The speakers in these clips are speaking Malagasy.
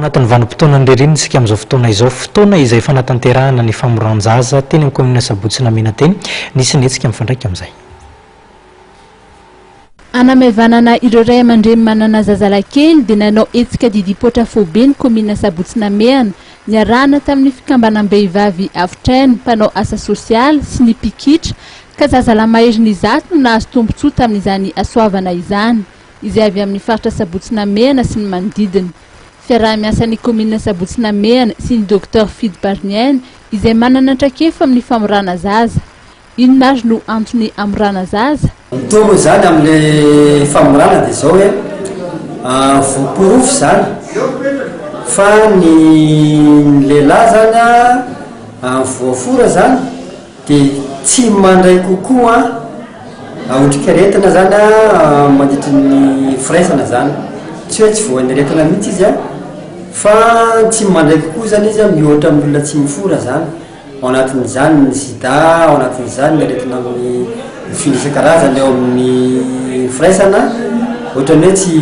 Ao anatin'ny vanim-potoanan'ny ririnina isika amin'izao fotoana izao, fotoana izay fanatanterahana ny famoran-jaza teny amin'ny kaominina Sabotsy Namehana teny. Nisy ny hetsika mifandraika amin'izay. Hanamaivanana ireo ray aman-dreny manana zazalahy kely dia nanao hetsika didipoatra foibe ny kaominina Sabotsy Namehana, niarahana tamin'ny fikambanam-behivavy Avotraina, mpanao asa sosialy sy ny mpikitra, ka zazalahy maherin'ny zato no nahazo tombontsoa tamin'izany hasoavana izany. izay avy amin'ny faritra Sabotsy Namehana sy ny manodidina. Fiaraha-miasan'ny kaominina Sabotsy Namehana sy ny Docteur Fidy Bariniaina izay manana traikefa amin'ny famorana zaza. Inona ary no antony hamorana zaza? Ny toa moa izany amin'ilay famorana dia izao hoe voaporofo izany fa ny lehilahy izany voafora izany Dia tsy mandray kokoa otrikaretina zany mandritry ny firaisana zany, tsy hoe tsy voan'ny aretina mihitsy izy an, fa tsy mandray kokoa zany izy mihoatra amin'ny olona tsy mifora zany, ao anatin'izany ny sida, ao anatin'izany ny aretina amin'ny mifindra isan-karazany eo amin'ny firaisana, ohatran'ny hoe tsy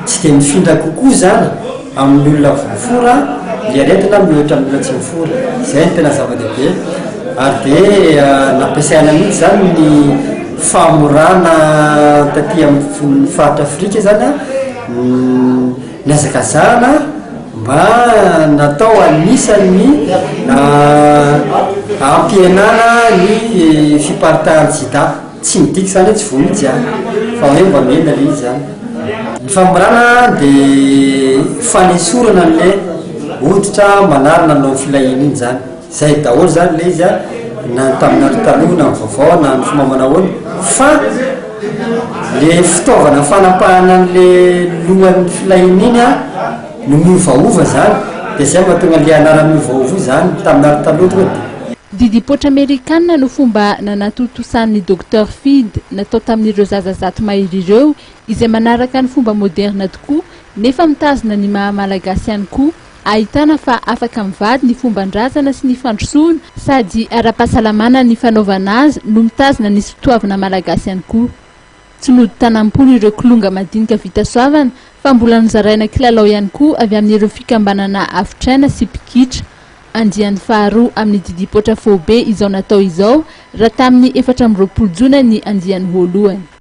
tsy dia mifindra kokoa zany amin'ny olona voafora ny aretina mihoatra amin'ny olona tsy mifora, izay no tena zava-dehibe. Ary dia nampiasaina mihitsy izany ny famorana taty amin'ny faritra Afrika izany an, nihazakazahana mba natao anisan'ny hampihenana ny fiparitahan'ny sida. Tsy midika izany hoe tsy voa mihitsy an, fa hoe mba mihena ilay izy izany. Ny famorana dia fanesorana an'ilay hoditra manarona an'ilay filahiana iny izany. Zay daholo zany le izy a, na ny tamin'ny andro taloha na ny vaovao na ny fomba manao ahoana fa le fitaovana fanapahana an'le lohan'ny filahiana iny a no miovaova zany de zay mahatonga an'le anarany miovaova io zany, tamin'ny andro taloha tonga de. Didipoitra amerikana no fomba nanatontosan'ny Docteur Field natao tamin'ireo zaza 100 mahery ireo izay manaraka ny fomba moderna tokoa nefa mitazona ny maha malagasy ihany koa. Ahitana fa afaka mivady ny fomban-drazana sy ny fandrosoana sady ara-pahasalamana ny fanaovana azy no mitazona ny sotoavina malagasy ihany koa. Tsy nody tanam-polo ireo kilonga madinika vita soavana fa mbola nozaraina kilalao ihany koa avy amin'ireo fikambanana avotraina sy mpikitra. Andiany faharoa amin'ny didipoatra faobe izao natao izao raha tamin'ny 24 jona ny andiany voalohany.